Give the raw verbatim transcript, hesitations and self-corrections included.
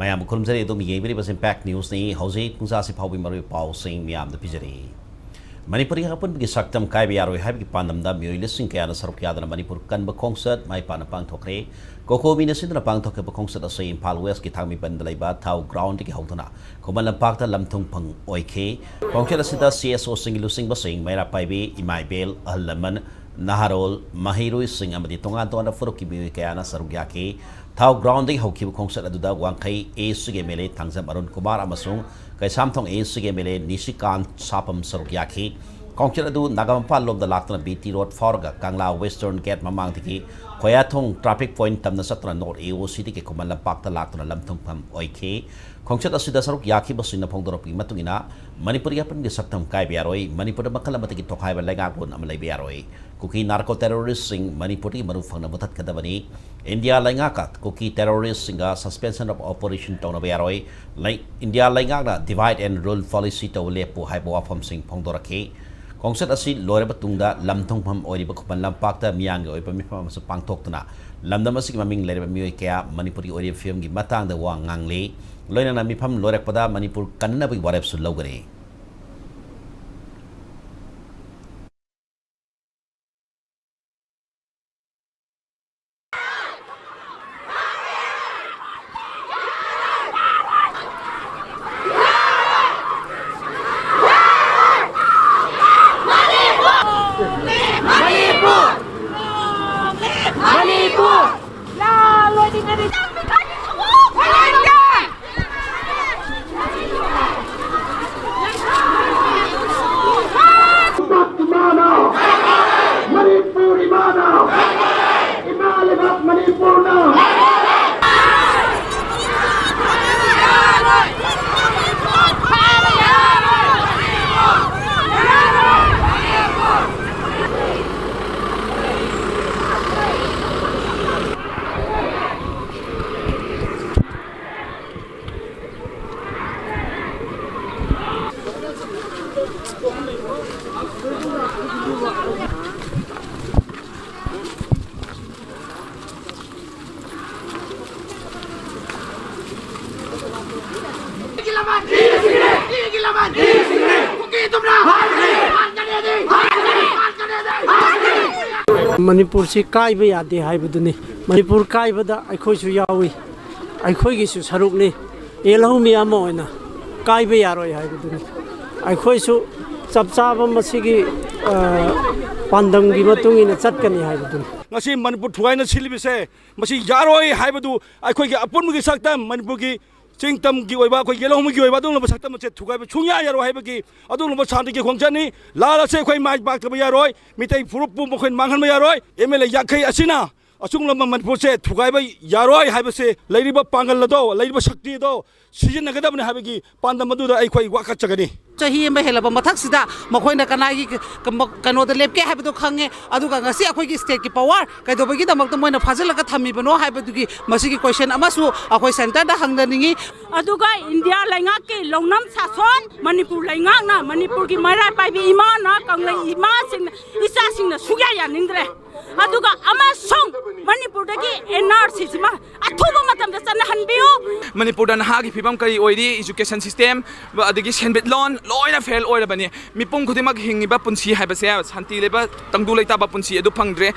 ꯃꯌꯥꯝꯕꯨ ꯈꯨꯔꯨꯝꯖꯔꯤ꯫ ꯑꯗꯣꯝ ꯌꯦꯡꯕꯤꯔꯤꯕꯁꯤ ꯏꯝꯄꯦꯛ ꯅ꯭ꯌꯨꯁꯅꯤ꯫ ꯍꯧꯖꯤꯛ ꯄꯨꯡꯖꯥꯁꯤ ꯐꯥꯎꯕꯒꯤ ꯃꯔꯨꯑꯣꯏꯕ ꯄꯥꯎꯁꯤꯡ ꯃꯤꯌꯥꯝꯗ ꯄꯤꯖꯔꯤ꯫ ꯃꯅꯤꯄꯨꯔꯤ ꯑꯄꯨꯟꯕꯒꯤ ꯁꯛꯇꯝ ꯀꯥꯏꯕ ꯌꯥꯔꯣꯏ ꯍꯥꯏꯕꯒꯤ ꯄꯥꯟꯗꯝꯗ ꯃꯤꯑꯣꯏ ꯂꯤꯁꯤꯡ ꯀꯌꯥꯅ ꯁꯔꯨꯛ ꯌꯥꯗꯨꯅ ꯃꯅꯤꯄꯨꯔ ꯀꯟꯕ ꯈꯣꯡꯆꯠ ꯃꯥꯏ ꯄꯥꯛꯅ ꯄꯥꯡꯊꯣꯛꯈ꯭ꯔꯦ꯫ ꯀꯣꯀꯣꯃꯤꯅ ꯁꯤꯟꯗꯨꯅ ꯄꯥꯡꯊꯣꯛꯈꯤꯕ ꯈꯣꯡꯆꯠ ꯑꯁꯤ ꯏꯝꯐꯥꯜ ꯋꯦꯁꯀꯤ ꯊꯥꯡꯃꯩꯕꯟꯗ ꯂꯩꯕ ꯊꯥꯎ ꯒ꯭ꯔꯥꯎꯟꯗꯒꯤ ꯍꯧꯗꯨꯅ ꯈꯨꯃꯟ ꯂꯝꯄꯥꯛꯇ ꯂꯝ ꯊꯨꯡꯐꯝ ꯑꯣꯏꯈꯤ꯫ ꯈꯣꯡꯆꯠ ꯑꯁꯤꯗ ꯁꯤ ꯑꯦꯁ ꯑꯣꯁꯤꯡꯒꯤ ꯂꯨꯆꯤꯡꯕꯁꯤꯡ, ꯃꯩꯔꯥ ꯄꯥꯏꯕꯤ, ꯏꯃꯥ ꯏꯕꯦꯜ, ꯑꯍꯜ ꯂꯃꯟ, ꯅꯍꯥꯔꯣꯜ, ꯃꯍꯩꯔꯣꯏꯁꯤꯡ ꯑꯃꯗꯤ ꯇꯣꯉꯥꯟ ꯇꯣꯉꯥꯟꯕ ꯐꯨꯔꯨꯞꯀꯤ ꯃꯤꯑꯣꯏ ꯀꯌꯥꯅ ꯁꯔꯨꯛ ꯌꯥꯈꯤ꯫ ꯊꯥꯎ ꯒ꯭ꯔꯥꯎꯟꯗꯒꯤ ꯍꯧꯈꯤꯕ ꯈꯣꯡꯆꯠ ꯑꯗꯨꯗ ꯋꯥꯡꯈꯩ ꯑꯦ ꯁꯤꯒꯤ M L A Thangjam Arun Kumar ꯑꯃꯁꯨꯡ ꯀꯩꯁꯥꯝꯊꯣꯡ ꯑꯦ ꯁꯤꯒꯤ ꯑꯦꯝ ꯑꯦꯜ ꯑꯦ ꯅꯤꯁꯤꯀꯥꯟ ꯁꯥꯄꯝ ꯁꯔꯨꯛ ꯌꯥꯈꯤ꯫ ꯈꯣꯡꯆꯠ ꯑꯗꯨ ꯅꯥꯒꯥꯃꯄꯥꯜ ꯂꯣꯝꯗ ꯂꯥꯛꯇꯨꯅ ꯕꯤ ꯇꯤ ꯔꯣꯗ ꯐꯥꯎꯔꯒ ꯀꯪꯂꯥ ꯋꯦꯁꯇꯔꯟ ꯒꯦꯠ ꯃꯃꯥꯡꯗꯒꯤ ꯈꯣꯌꯥꯊꯣꯡ ꯇ꯭ꯔꯥꯐꯤꯛ ꯄꯣꯏꯟꯠ ꯇꯝꯅ ꯆꯠꯇꯨꯅ ꯅꯣꯔꯠ ꯑꯦ ꯑꯣ ꯁꯤꯗꯒꯤ ꯈꯨꯃꯟ ꯂꯝꯄꯥꯛꯇ ꯂꯥꯛꯇꯨꯅ ꯂꯝ ꯊꯨꯡꯐꯝ ꯑꯣꯏꯈꯤ꯫ ꯈꯣꯡꯆꯠ ꯑꯁꯤꯗ ꯁꯔꯨꯛ ꯌꯥꯈꯤꯕꯁꯤꯡꯅ ꯐꯣꯡꯗꯣꯔꯛꯄꯒꯤ ꯃꯇꯨꯡ ꯏꯟꯅ, ꯃꯅꯤꯄꯨꯔꯒꯤ ꯑꯄꯨꯟꯕꯒꯤ ꯁꯛꯇꯝ ꯀꯥꯏꯕ ꯌꯥꯔꯣꯏ, ꯃꯅꯤꯄꯨꯔꯗ ꯃꯈꯜ ꯑꯃꯠꯇꯒꯤ ꯇꯣꯈꯥꯏꯕ ꯂꯩꯉꯥꯛꯂꯣꯟ ꯑꯃ ꯂꯩꯕ ꯌꯥꯔꯣꯏ, ꯀꯨꯀꯤ ꯅꯥꯔꯀꯣ ꯇꯦꯔꯣꯔꯤꯁ꯭ꯠꯁꯤꯡ ꯃꯅꯤꯄꯨꯔꯗꯒꯤ ꯃꯔꯨ ꯐꯪꯅ ꯃꯨꯊꯠꯀꯗꯕꯅꯤ, ꯏꯟꯗꯤꯌꯥ ꯂꯩꯉꯥꯛꯀ ꯀꯨꯀꯤ ꯇꯦꯔꯣꯔꯤꯁ꯭ꯠꯁꯤꯡꯒ suspension of operation ꯇꯧꯅꯕ ꯌꯥꯔꯣꯏ, ꯂꯩ-, ꯏꯟꯗꯤꯌꯥ ꯂꯩꯉꯥꯛꯅ divide and rule policy ꯇꯧꯕ ꯂꯦꯞꯄꯨ ꯍꯥꯏꯕ ꯋꯥꯐꯝꯁꯤꯡ ꯐꯣꯡꯗꯣꯔꯛꯈꯤ꯫ ꯈꯣꯡꯆꯠ ꯑꯁꯤ ꯂꯣꯏꯔꯕ ꯇꯨꯡꯗ ꯂꯝ ꯊꯨꯡꯐꯝ ꯑꯣꯏꯔꯤꯕ ꯈꯨꯃꯟ ꯂꯝꯄꯥꯛꯇ ꯃꯤꯌꯥꯝꯒꯤ ꯑꯣꯏꯕ ꯃꯤꯐꯝ ꯑꯃꯁꯨ ꯄꯥꯡꯊꯣꯛꯇꯨꯅ ꯂꯝꯗꯝ ꯑꯁꯤꯒꯤ ꯃꯃꯤꯡ ꯂꯩꯔꯕ ꯃꯤꯑꯣꯏ ꯀꯌꯥ ꯃꯅꯤꯄꯨꯔꯒꯤ ꯑꯣꯏꯔꯤꯕ ꯐꯤꯕꯝꯒꯤ ꯃꯇꯥꯡꯗ ꯋꯥ ꯉꯥꯡꯂꯤ꯫ ꯂꯣꯏꯅꯅ ꯃꯤꯐꯝ ꯂꯣꯏꯔꯛꯄꯗ ꯃꯅꯤꯄꯨꯔ ꯀꯟꯅꯅꯕꯒꯤ ꯋꯥꯔꯦꯞꯁꯨ ꯂꯧꯒꯅꯤ꯫ ꯃꯅꯤꯄꯨꯔꯁꯤ ꯀꯥꯏꯕ ꯌꯥꯗꯦ ꯍꯥꯏꯕꯗꯨꯅꯤ꯫ ꯃꯅꯤꯄꯨꯔ ꯀꯥꯏꯕꯗ ꯑꯩꯈꯣꯏꯁꯨ ꯌꯥꯎꯏ, ꯑꯩꯈꯣꯏꯒꯤꯁꯨ ꯁꯔꯨꯛꯅꯤ꯫ ꯌꯦꯜꯍꯧꯃꯤ ꯑꯃ ꯑꯣꯏꯅ ꯀꯥꯏꯕ ꯌꯥꯔꯣꯏ ꯍꯥꯏꯕꯗꯨꯅꯤ꯫ ꯑꯩꯈꯣꯏꯁꯨ ꯆꯞ ꯆꯥꯕ ꯃꯁꯤꯒꯤ, ꯑ, ꯄꯥꯟꯗꯝꯒꯤ ꯃꯇꯨꯡ ꯏꯟꯅ ꯆꯠꯀꯅꯤ ꯍꯥꯏꯕꯗꯨꯅꯤ꯫ ꯉꯁꯤ ꯃꯅꯤꯄꯨꯔ ꯊꯨꯒꯥꯏꯅ ꯁꯤꯜꯂꯤꯕꯁꯦ, ꯃꯁꯤ ꯌꯥꯔꯣꯏ ꯍꯥꯏꯕꯗꯨ ꯑꯩꯈꯣꯏꯒꯤ ꯑꯄꯨꯟꯕꯒꯤ ꯁꯛꯇꯝ, ꯃꯅꯤꯄꯨꯔꯒꯤ ꯆꯤꯡꯇꯝꯒꯤ ꯑꯣꯏꯕ, ꯑꯩꯈꯣꯏ ꯌꯦꯜꯍꯧꯃꯤꯒꯤ ꯑꯣꯏꯕ ꯑꯗꯨꯒꯨꯝꯂꯕ ꯁꯛꯇꯝ ꯑꯁꯦ ꯊꯨꯒꯥꯏꯕ ꯁꯨꯡꯌꯥ ꯌꯥꯔꯣꯏ ꯍꯥꯏꯕꯒꯤ ꯑꯗꯨꯒꯨꯝꯂꯕ ꯁꯥꯟꯇꯤꯒꯤ ꯈꯣꯡꯆꯠꯅꯤ꯫ ꯂꯥꯜ ꯑꯁꯦ ꯑꯩꯈꯣꯏ ꯃꯥꯏ ꯄꯥꯛꯇꯕ ꯌꯥꯔꯣꯏ, ꯃꯤꯇꯩ ꯐꯨꯔꯨꯞꯄꯨ ꯃꯈꯣꯏꯅ ꯃꯥꯡꯍꯟꯕ ꯌꯥꯔꯣꯏ꯫ ꯑꯦꯝ ꯑꯦꯜ ꯑꯦ ꯌꯥꯡꯈꯩ ꯑꯁꯤꯅ ꯑꯁꯤꯒꯨꯝꯂꯕ ꯃꯅꯤꯄꯨꯔꯁꯦ ꯊꯨꯒꯥꯏꯕ ꯌꯥꯔꯣꯏ ꯍꯥꯏꯕꯁꯦ, ꯂꯩꯔꯤꯕ ꯄꯥꯡꯒꯜ ꯑꯗꯣ, ꯂꯩꯔꯤꯕ ꯁꯛꯇꯤ ꯑꯗꯣ ꯁꯤꯖꯤꯟꯅꯒꯗꯕꯅꯤ ꯍꯥꯏꯕꯒꯤ ꯄꯥꯟꯗꯝ ꯑꯗꯨꯗ ꯑꯩꯈꯣꯏ ꯋꯥꯀꯠꯆꯒꯅꯤ꯫ ꯆꯍꯤ ꯑꯃ ꯍꯦꯜꯂꯕ ꯃꯊꯛꯁꯤꯗ ꯃꯈꯣꯏꯅ ꯀꯅꯥꯒꯤ ꯀ-, ꯀ-, ꯀꯩꯅꯣꯗ ꯂꯦꯞꯀꯦ ꯍꯥꯏꯕꯗꯣ ꯈꯪꯉꯦ, ꯑꯗꯨꯒ ꯉꯁꯤ ꯑꯩꯈꯣꯏꯒꯤ ꯁ꯭ꯇꯦꯠꯀꯤ ꯄꯋꯥꯔ ꯀꯩꯗꯧꯕꯒꯤꯗꯃꯛꯇ ꯃꯣꯏꯅ ꯐꯥꯖꯤꯜꯂꯒ ꯊꯝꯃꯤꯕꯅꯣ ꯍꯥꯏꯕꯗꯨꯒꯤ ꯃꯁꯤꯒꯤ ꯀꯣꯏꯁꯟ ꯑꯃꯁꯨ ꯑꯩꯈꯣꯏ ꯁꯦꯟꯇꯔꯗ ꯍꯪꯖꯅꯤꯡꯉꯤ꯫ ꯑꯗꯨꯒ ꯏꯟꯗꯤꯌꯥ ꯂꯩꯉꯥꯛꯀꯤ ꯂꯧꯅꯝ ꯁꯥꯁꯣꯟ, ꯃꯅꯤꯄꯨꯔ ꯂꯩꯉꯥꯛꯅ, ꯃꯅꯤꯄꯨꯔꯒꯤ ꯃꯩꯔꯥ ꯄꯥꯏꯕꯤ ꯏꯃꯥꯅ, ꯀꯪꯂꯩ ꯏꯃꯥꯁꯤꯡꯅ, ꯏꯆꯥꯁꯤꯡꯅ ꯁꯨꯛꯌꯥ ꯌꯥꯅꯤꯡꯗ꯭ꯔꯦ꯫ ꯑꯗꯨꯒ ꯑꯃꯁꯨꯡ ꯃꯅꯤꯄꯨꯔꯗꯒꯤ ꯑꯦꯟ ꯑꯥꯔ ꯁꯤꯁꯤꯃ ꯑꯊꯨꯕ ꯃꯇꯝꯗ ꯆꯠꯅꯍꯟꯕꯤꯌꯨ꯫ ꯃꯅꯤꯄꯨꯔꯗ ꯅꯍꯥꯒꯤ ꯐꯤꯕꯝ ꯀꯔꯤ ꯑꯣꯏꯔꯤ, ꯏꯖꯨꯀꯦꯁꯟ ꯁꯤꯁꯇꯦꯝ, ꯑꯗꯒꯤ ꯁꯦꯟꯃꯤꯠꯂꯣꯟ ꯂꯣꯏꯅ ꯐꯦꯜ ꯑꯣꯏꯔꯕꯅꯤ꯫ ꯃꯤꯄꯨꯝ ꯈꯨꯗꯤꯡꯃꯛ ꯍꯤꯡꯉꯤꯕ ꯄꯨꯟꯁꯤ ꯍꯥꯏꯕꯁꯦ, ꯁꯥꯟꯇꯤ ꯂꯩꯕ, ꯇꯪꯗꯨ ꯂꯩꯇꯥꯕ ꯄꯨꯟꯁꯤ ꯑꯗꯨ ꯐꯪꯗ꯭ꯔꯦ꯫